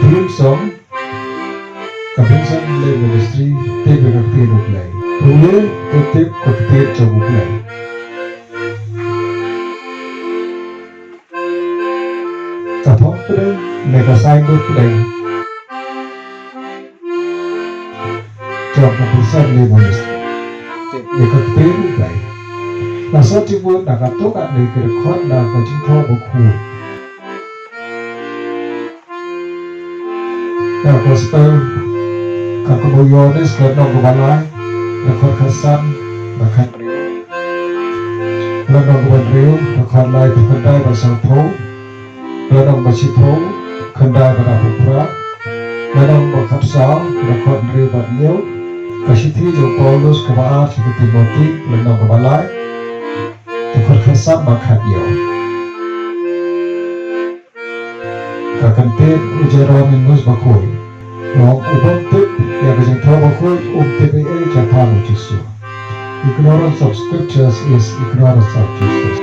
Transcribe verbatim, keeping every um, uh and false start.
Theme song, ka Vision Lane Ministry, Tip ïa ka Ktien U Blei. Ruh ïa ka tip ka ktien jong U Blei. Ka phong pdeng ne ka signboard pdeng jong ka Vision Lane Ministry. Tip ïa ka Ktien U Blei. La sot jingmut na kato katne ki dkhot na ka Jingthoh Bakhuid. Ïa ka Gospel ka Ktien U Ïoannis, ka lynnong kaba lai, dkhot khatsan bad khathynriew. Lynnong kaba hynriew, dkhot lai, khyndai bad sawphew. Lynnong ba shiphew, khyndai bad arphew phra. Lynnong ba khatsaw, dkhot hynriew bad hynñiew. Ka shithi jong u Paulus kaba ar sha ki Timothy, lynnong kaba lai, dkhot khatsan bad khathynñiew. Ka kyntien u Jerominus Bakhuid. U ong, u bym tip ïa ka Jingthoh Bakhuid um tip ei ei shaphang u Jisu. Ignorance of scriptures is ignorance of Jesus.